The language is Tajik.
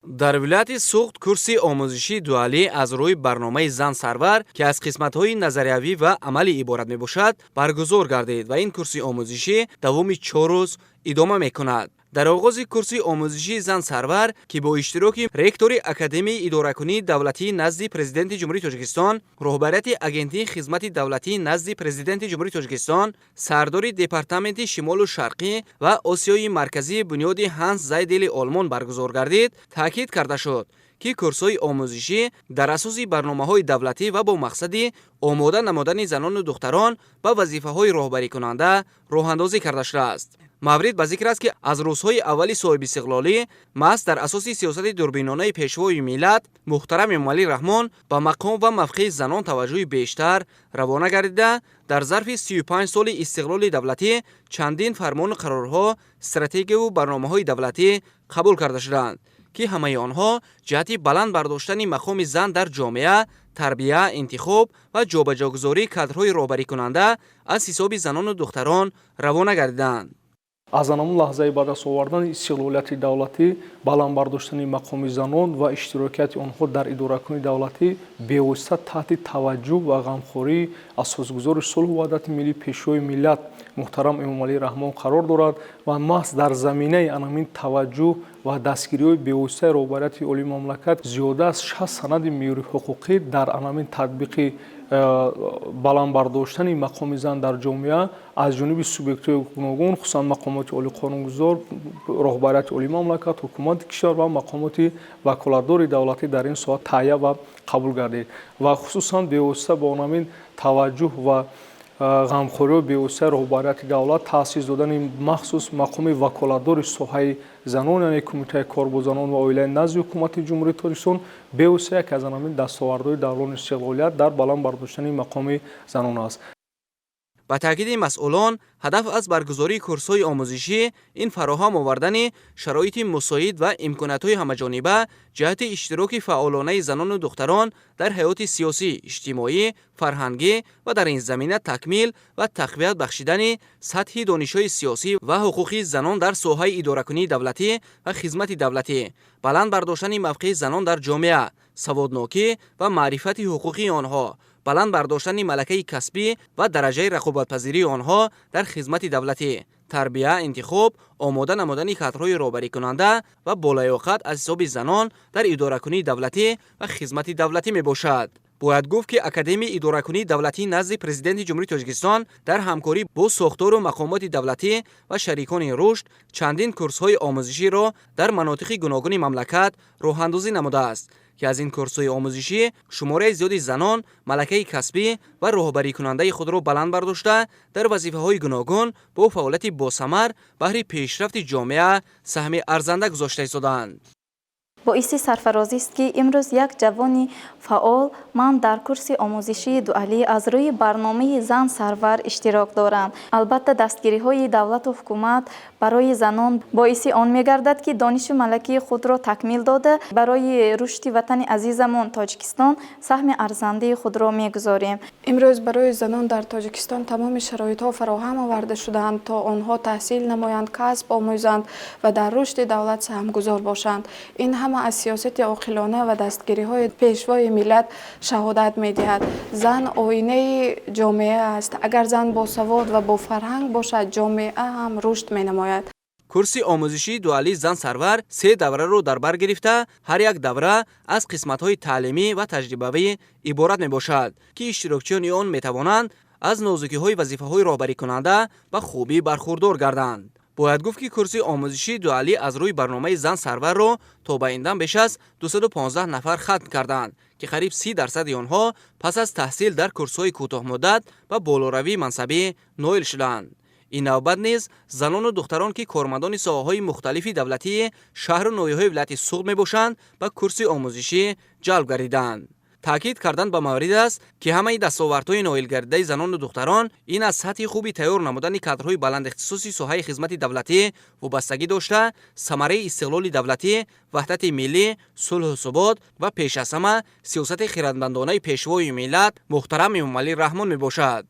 Дар вилояти Суғд курси омӯзишии дуалӣ аз рӯи барномаи «Зан сарвар», ки аз қисматҳои назариявӣ ва амалӣ иборат мебошад, баргузор гардид ва ин курси омӯзишӣ давоми 4 рӯз идома мекунад. Дар оғози курси омӯзишии «Зан сарвар», ки бо иштироки ректори Академияи идоракунии давлатии назди Президенти Ҷумҳурии Тоҷикистон, роҳбарияти Агентии хизмати давлатии назди Президенти Ҷумҳурии Тоҷикистон, сардори Департаменти Шимолу Шарқӣ ва Осиёи Марказии Бунёди Ҳанс Зайдели Олмон баргузор гардид, таъкид карда шуд, ки курсҳои омӯзишӣ дар асоси барномаҳои давлатӣ ва бо мақсади омода намудани занону духтарон ба вазифаҳои роҳбарикунанда роҳандозӣ карда шудааст. Маврид ба зикр аст, ки аз рӯзҳои аввали соҳибистиқлолӣ маҳз дар асоси сиёсати дурбинонаи Пешвои миллат муҳтарам Эмомалӣ Раҳмон ба мақом ва мавқеи занон таваҷҷӯҳи бештар равона гардида, дар зарфи 35 соли истиқлоли давлатӣ чандин фармону қарорҳо, стратегияву барномаҳои давлатӣ қабул карда шуданд, ки ҳамаи онҳо ҷиҳати баланд бардоштани мақоми зан дар ҷомеа, тарбия, интихоб ва ҷобаҷогузории кадрҳои роҳбарикунанда аз ҳисоби занону духтарон равона гардиданд. Аз анамун лаҳзаи ба даст овардани истиқлолияти давлатӣ баланд бардоштани мақоми занон ва иштирокияти онҳо дар идоракунии давлатӣ бевосита таҳти таваҷҷӯҳ ва ғамхории Асосгузори сулҳу ваҳдати миллӣ, Пешвои миллат муҳтарам Эмомалӣ Раҳмон қарор дорад ва маҳз дар заминаи анамин таваҷҷӯҳ ва дастгириҳои бевоситаи роҳбарияти олии мамлакат зиёда аз 60 санади меъёри ҳуқуқӣ дар анамин татбиқи баланд бардоштани мақоми зан дар ҷомеа аз ҷониби субъектҳои гуногун, хусусан мақомоти олии қонунгузор, роҳбарияти олии мамлакат, ҳукумати кишвар ва мақомоти ваколатдори давлатӣ дар ин соҳа таҳия ва қабул гардид ва хусусан бевосита бо анамин таваҷҷӯҳ ва ғамхориҳои бевоситаи роҳбарияти давлат таъсис додани махсус мақоми ваколатдори соҳаи занон, яъне Кумитаи кор бо занон ва оилаи назди Ҳукумати Ҷумҳурии Тоҷикистон бевосита яке аз анамин дастовардҳои даврони истиқлолият дар баланд бардоштани мақоми занон аст. Ба таъкиди масъулон, ҳадаф аз баргузории курсҳои омӯзишӣ ин фароҳам овардани шароити мусоид ва имкониятҳои ҳамаҷониба ҷиҳати иштироки фаъолонаи занону духтарон дар ҳаёти сиёсӣ, иҷтимоӣ, фарҳангӣ ва дар ин замина такмил ва тақвият бахшидани сатҳи донишҳои сиёсӣ ва ҳуқуқии занон дар соҳаи идоракунии давлатӣ ва хизмати давлатӣ, баланд бардоштани мавқеи занон дар ҷомеа, саводнокӣ ва маърифати ҳуқуқии онҳо, баланд бардоштани малакаи касбӣ ва дараҷаи рақобатпазирии онҳо дар хизмати давлатӣ, тарбия, интихоб, омода намудани кадрҳои роҳбарикунанда ва болаёқат аз ҳисоби занон дар идоракунии давлатӣ ва хизмати давлатӣ мебошад. Бояд гуфт, ки Академияи идоракунии давлатии назди Президенти Ҷумҳурии Тоҷикистон дар ҳамкорӣ бо сохтору мақомоти давлатӣ ва шарикони рушд чандин курсҳои омӯзиширо дар манотиқи гуногуни мамлакат роҳандозӣ намудааст, ки аз ин курсҳои омӯзишӣ шумораи зиёди занон малакаи касбӣ ва роҳбарикунандаи худро баланд бардошта, дар вазифаҳои гуногун бо фаъолияти босамар баҳри пешрафти ҷомеа саҳми арзанда гузошта истодаанд. Боиси сарфарозист, ки имрӯз як ҷавони фаъол ман дар курси омӯзишии дуалӣ аз рӯи барномаи «Зан сарвар» иштирок дорам. Албатта, дастгириҳои давлату ҳукумат барои занон боиси он мегардад, ки донишу малакии худро такмил дода, барои рушди ватани азизамон Тоҷикистон саҳми арзандаи худро мегузорем. Имрӯз барои занон дар Тоҷикистон тамоми шароитҳо фароҳам оварда шудаанд, то онҳо таҳсил намоянд, касб омӯзанд ва дар рушди давлат саҳмгузор бошанд. Ин ҳама аз сиёсати оқилона ва дастгириҳои Пешвои миллат шаҳодат медиҳад. Зан оинаи ҷомеа аст. Агар зан босавод ва бофарҳанг бошад, ҷомеа ҳам рушд менамояд. Курси омӯзишии дуалии «Зан сарвар» се давраро дар бар гирифта, ҳар як давра аз қисматҳои таълимӣ ва таҷрибавӣ иборат мебошад, ки иштирокчиёни он метавонанд аз нозукиҳои вазифаҳои роҳбарикунанда ба хубӣ бархурдор гарданд. Бояд гуфт, ки курси омӯзишии дуалӣ аз рӯи барномаи «Зан сарварро» то ба ин дам беш аз 215 нафар хатм карданд, ки қариб 30 дарсади онҳо пас аз таҳсил дар курсҳои кӯтоҳмуддат ба болоравии мансабӣ ноил шуданд. Ин навбат низ занону духтарон, ки кормандони соҳаҳои мухталифи давлатии шаҳру ноҳияҳои вилояти Суғд мебошанд, ба курси омӯзишӣ ҷалб гардиданд. Таъкид кардан ба маврид аст, ки ҳамаи дастовардҳои ноилгардидаи занону духтарон ин аз сатҳи хуби тайёр намудани кадрҳои баландихтисоси соҳаи хизмати давлатӣ вобастагӣ дошта, самараи истиқлоли давлатӣ, ваҳдати миллӣ, сулҳу субот ва пеш аз ҳама сиёсати хирадмандонаи Пешвои миллат муҳтарам Эмомалӣ Раҳмон мебошад.